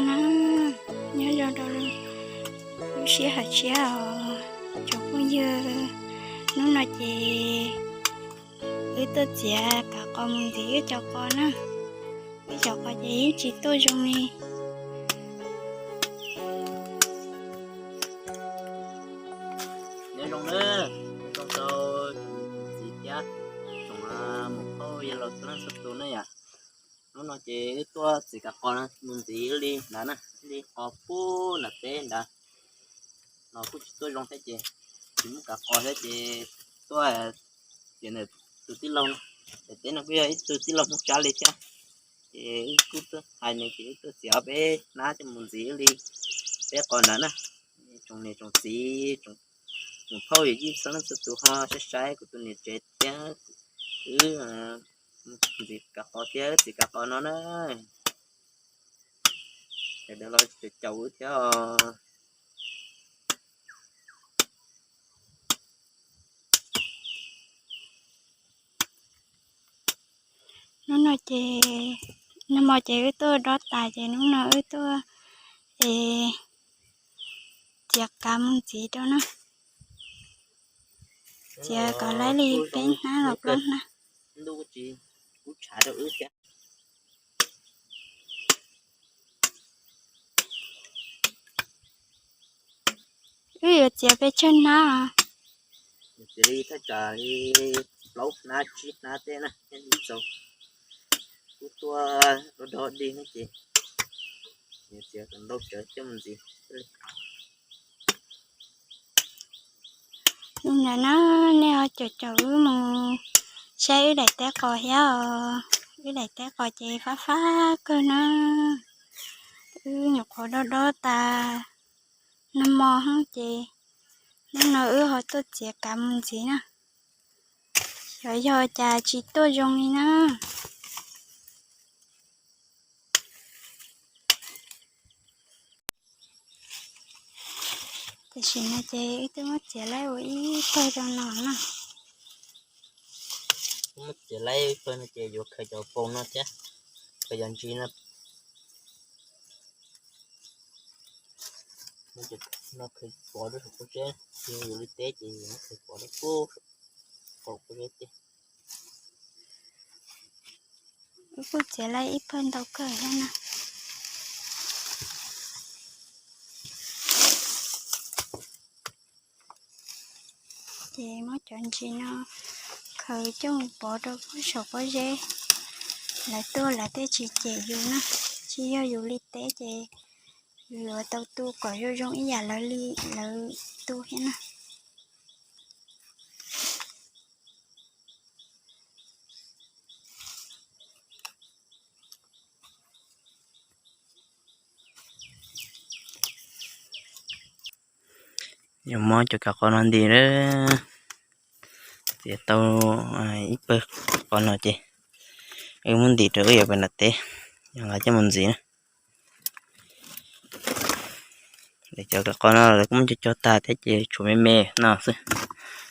Na, nyob zoo rau lub sij hawm tshiab os tsoom phooj ywg. Hnub no ces wb tuaj txiav kav qos mus ntxiv wb cov qos na. Wb cov qos ces yeej tsis tuaj zoo li. Nyob zoo na, nyob zoo rau tsoom niam txiv thiab tsoom muam phauj yawg laus txhua leej txhua tus na yom. Hnub no ces wb tuaj txiav kav qos mus ntxiv li ntawd na, li qos puag nram teb ntawd. Los kuj tsis tuaj zoo thiab ces tsis muaj kav qos thiab ces tuaj txiav ntawm tus tij laug no. Nram teb no kuj yog ib tug tij laug Hmoob Tsab li thiab. Ces wb kuj tuaj hais nws ces wb tuaj txiav ob peb hnab coj mus ntxiv li peb qos ntawd na. Tsoom niam tsoom txiv, tsoom phauj yawm yij txhua leej txhua tus ho saib saib kuv tus niam tsev thiab wb ntxiv kav qos thiab txiav kav qos no na. Sawv daws los caum wb thiab os. Hnub no ces, nag hmo ces wb tuaj dob tas ces hnub no wb tuaj es txiav kav mus ntxiv rau na. Txiav kom laib li peb hnab los plaub hnab. Wb yuav txiav pes tsawg hnab? Txiav li thaj tsam li plaub hnab tsib hnab tej na thiaj li txaus. Kuj tuaj dob dob dig no ces txiav kom ntau tsawv coj mus ntxiv. Li ntawd na, nej ho caum caum wb mus saib wb daim teb qos thiab os. Wb daim teb qos ces fab fab kawg na. Wb nyuam qhuav dob dob tas nag hmo xwb ces hnub no wb ho tuaj txiav kav mus ntxiv na. Xyov yog cas tsis tuaj zoo li na. Tam sim no ces wb twb muab txiav laib ua ib pawg rau no na. Muab txiav laib ib pawg no ces yuav khaws cov paus no thiab, khaws cov ntsis no. No khaws pov rau saum pob zeb, yog yus li teb ces yus muab khaws pov rau puag saum pob zeb tej. Wb kuj txiav laib ib pawg ntau kawg thiab na. Ces muab cov ntsis no khaws coj mus pov rau puag saum pob zeb, lawv tuaj lawv thiaj tsis cem yus na. Tsis yog yus li teb ces yus yuav tau tu kom zoo zoo ib yam lawv li, lawv tu thiab na. Yuav muab cov kav qos no ntim na. Txiav tau ib pawg qos no ces wb muab ntim rau wb yuav pem nram teb, yog nqa coj mus ntxiv na. Cov kav qos no lawv kuj muab cog cog tag thiab ces tshuav me me no xwb,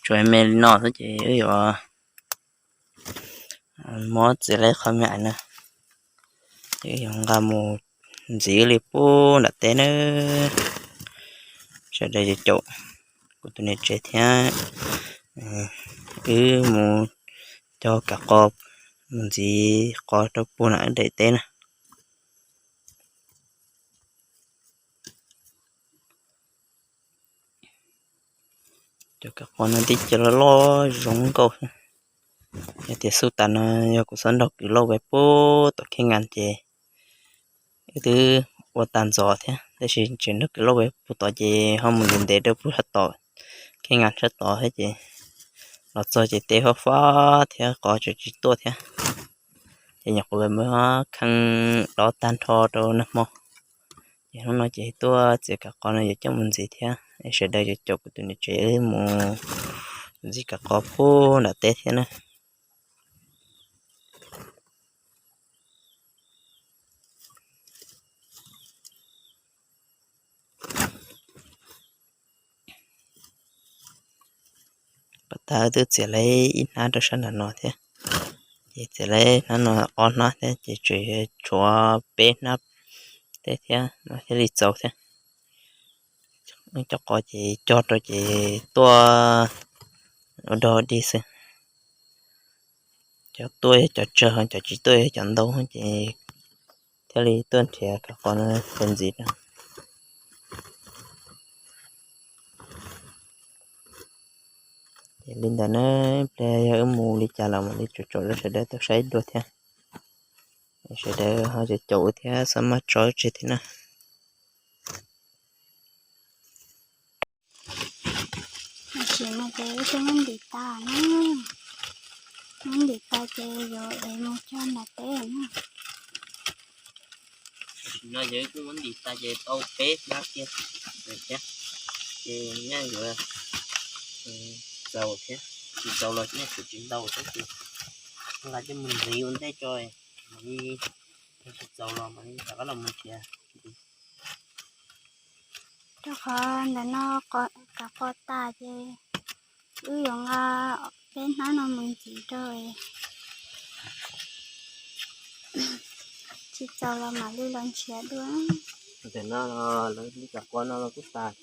tshuav me me li no xwb ces wb yuav muab txiav laib qhov me ais na, wb yuav nqa mus ntxiv li puag nram teb na. Sawv daws caum kuv tus niam tsev thiab wb mus cog kav qos mus ntxiv qos rau puag nram wb daim teb na. Cov kav qos no tib co loj loj zoo nkauj. Yog tias xub tas no yog kuv txhob nrog kwv lauj ve puag tom khej ngas ces wb twb ua tag ntxov thiab, tab sis tseem nrog kwv lauj ve puag tod ces ho mus ntev ntev rau puag tom khej ngas sab tod thiab ces los txog ces teb fab fab thiab qos tseem tsis tuaj thiab. Ces nyuam qhuav mus kheej dob tag nrho rau nag hmo. Ces hnub no ces tuaj txiav kav qos no yuav coj mus ntxiv thiab, sawv daws yuav caum kuv tus niam tsev wb mus ntxiv kav qos puag nram teb thiab na. Pas tas wb twb txiav laib ib hnab rau sab nram no thiab, ces txiav laib hnab no ob hnab thiab ces tseem tshuav peb hnab teb thiab no thiaj li txaus thiab. Cov qos ces cog rau ces tuaj ua dog dig xwb. Cov tuaj yog cov tsawg, cov tsis tuaj yog cov ntau ces thiaj li tuaj nrhiav kav qos no cov ntxiv no. Ces li ntawd na, ib pliag yog wb mus li cas los mam li tsom tsom rau sawv daws tau saib dua thiab. Sawv daws ho caum caum wb thiab, xav maj tso wb tseg thiab na. Tam sim no ces wb twb muab ntim tas na, muab ntim tas ces yuav ev mus cog nram teb na. Tam sim no ces wb kuj muab ntim tas ces tau peb hnab kiag thiab, ces nyaj yuav txaus thiab, tsis txaus los nyaj tseem tsis ntau thiab ces nqa coj mus ntxiv ua ntej tso, mam li tsis txaus los mam li rov qab los mus nrhiav. Rau qhov ntawm no kav qos tas ces wb yuav nqa peb hnab no mus ntxiv rau, tsis txaus los mam li los nrhiav dua. Ntawm no lawv li kav qos no los kuj tas,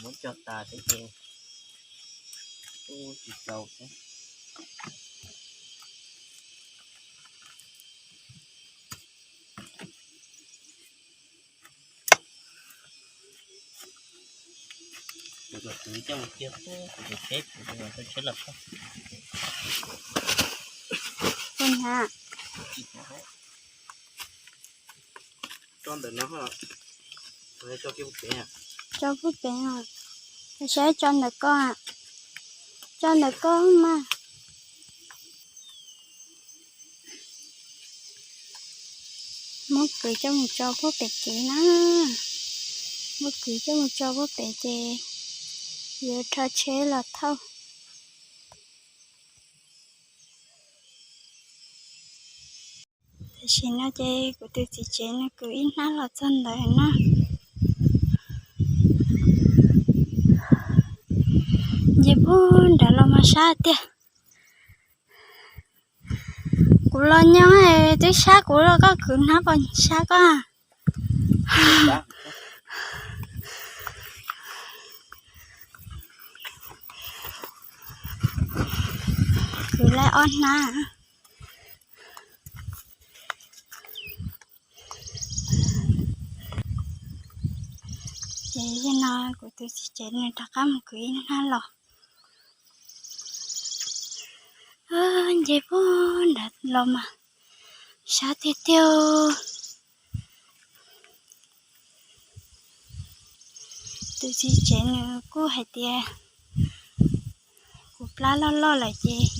muab cog tas thiab ces kuj tsis txaus thiab. Kuv tus kwv coj mus kiag, kuv tus tsheb, kuv tus tsheb los txog. Tso ntawm no, tso kiag pem, tso kiag pem os. Saib tso ntawm ko, tso ntawm ko mas. Muab kwv coj mus tso puag pem kev na, muab kwv coj mus tso puag pem ces yuav rho tsheb los thauj. Tam sim no ces kuv tus txiv tsev nws kwv ib hnab los txog ntawd na. Nce puag nram los mas sab tiag. Kuv los nyob twb sab kuv los koj kwv hnab pos sab koj. Kwv lawm ob hnab. Ces yog no kuv tus txiv tsev nws rov qab mus kwv ib hnab los. Nce puag nrad los mas sab tiag tiag. Tus txiv tsev nws kuj hais tias kuv plab loj loj lawm ces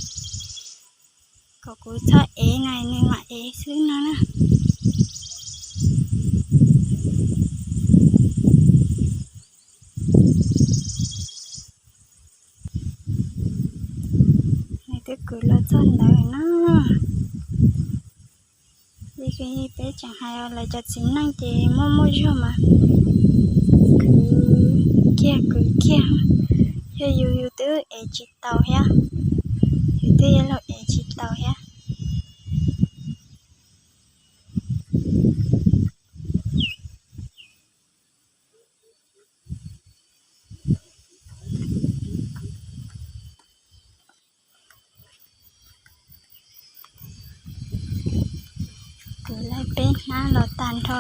kom kuv txhob ev na, nws mam ev xwb no na. Nws twb kwv los txog ntawd na. Li peb tseem hais lawv cov txiv neej ces muaj muaj zog mas kwv kiag kwv kiag, yog yus yus twb ev tsis taus thiab, yus twb yuav luag ev tsis taus thiab. Kwv lawm peb hnab los tag nrho,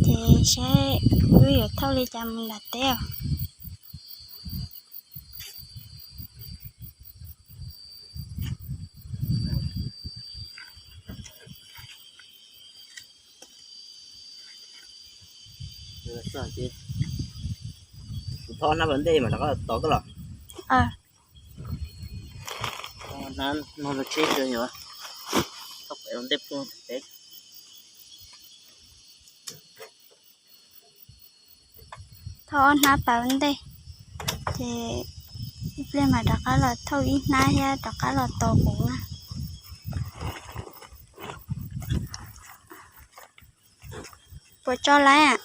ces saib wb yuav thauj li cas mus nram teb os. Kuv thauj hnab ua ntej mas rov qab tos koj los. Hnab no los tsheb yuav thauj pem ua ntej pem. Thauj ob hnab pem ua ntej, ces ib pliag mas rov qab los thauj ib hnab thiab rov qab los tos kuv na. Puas tso lawm?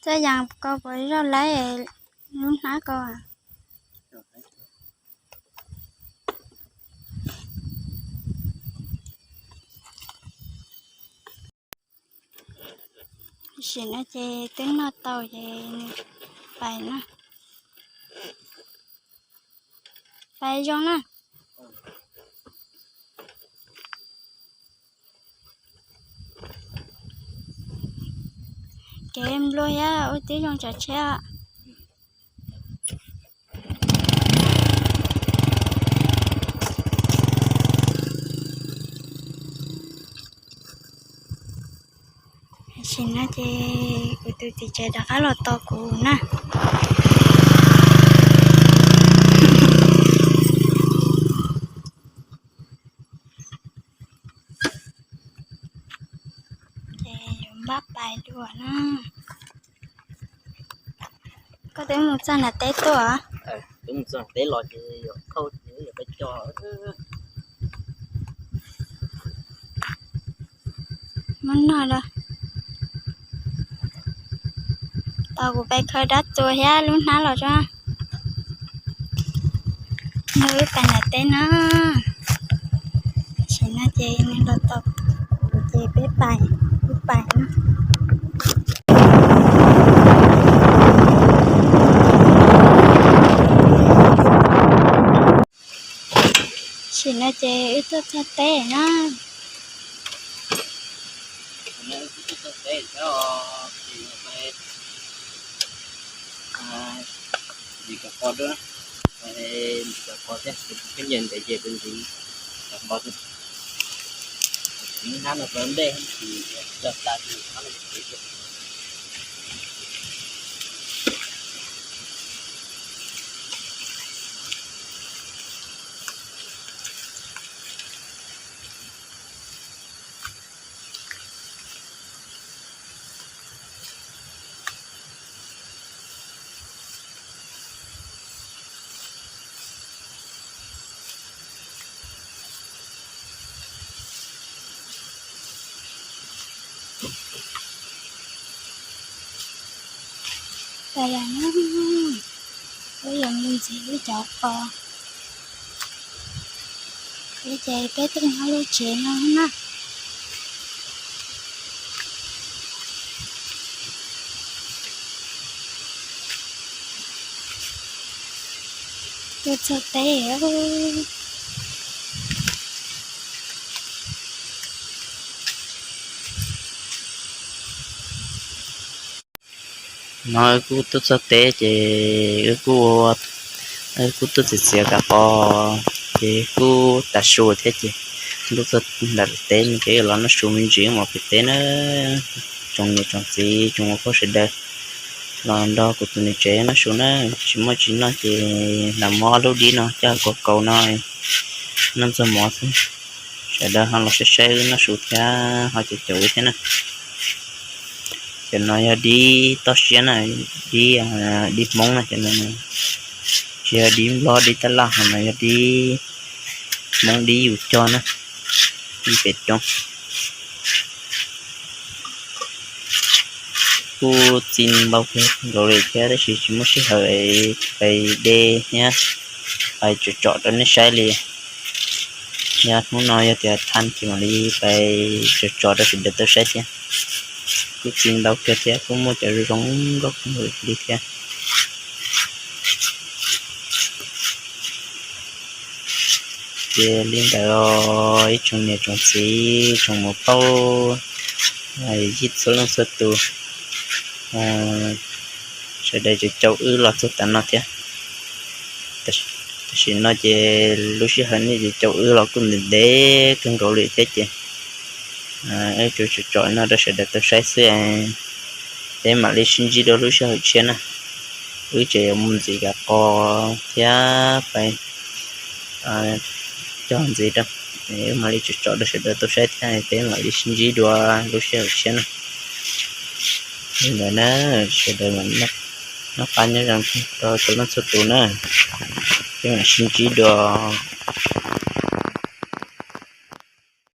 Txoj yas ko puas zoj laib lub hnab ko? Tam sim no ces twb noj tau ces nws pais na. Pais zoo na. Kev nplua thiab ua tib zoo tsav tsheb. Tam sim no ces kuv tus txiv tsev rov qab los tos kuv na. Ces yuav npaj pais dua na. Koj twb mus txog nram teb tuaj? Twb mus txog nram teb los ces yuav thauj ces yuav pais cog. Muab noj lawm. Tos kuv pais khaws dab txua thiab lub hnab los tso. Nws wb pais nram teb na. Tam sim no ces nws los tos kuv ces peb pais, wb pais na. Tam sim no ces wb tuaj txog teb na. Ntsis kav qos, ntsis kav qos thiab, tus phooj ywg ntev ces tus ntsis kav qos xwb. Hnab no rau ntej, ntsis lawm tas ntsis hnab no. Peb yuav mus ntxiv wb cov qos, peb ces peb tuaj nyob lub tsev no na. Tuaj txog teb. No wb kuj tuaj txog teb ces wb kuj, wb kuj tuaj txiav txiav kav qos, ces kuj tas su thiab ces ntuj txog nram teb no ces los noj su me ntsis mam pem teb na. Tsoom niam tsoom txiv tsoom muam phauj sawv daws los nrog kuv tus niam tsev noj su na. Tsis muaj tsis noj ces lam muab ob lub dib no coj kaus kaus no noj ntxuag mov xwb. Sawv daws ho los saib saib wb noj su thiab ho caum caum wb thiab na. Cov no yog dib toj siab na, dib, dib Hmoob na, cov no tsis yog dib Nplog dib tab laj, ho no yog dib Hmoob dib yus cog na, dib pem roob. Kuj txi npau kawg nkaus li thiab tab sis tsis muaj sij hawm pais de thiab pais tsom tsom rau nej saib li. Yog hnub no yog tias thaj ces mam li pais tsom tsom rau sawv daws tau saib thiab. Kuj txi ntau kawg thiab kuj muaj cov zoo zoo nkauj kawg li thiab. Ces li ntawd ib tsoom niam tsoom txiv tsoom muam phauj, yij txhua leej txhua tus, sawv daws caum caum wb los txog tav no thiab. Tam sim no ces lub sij hawm nej caum caum wb los kuj ntev ntev kawg nkaus li thiab ces wb tsuas tsom tsom no rau sawv daws tau saib xwb. Peb mam li sib ntsib dua lub sij hawm tshiab na. Wb tseem yuav mus ntxiv kav qos thiab pais cog ntxiv rau, wb mam li tsom tsom rau sawv daws tau saib thiab peb mam li sib ntsib dua lub sij hawm tshiab na. Li ntawd na, sawv daws noj qab nyob zoo rau txhua leej txhua tus na. Peb mam sib ntsib dua.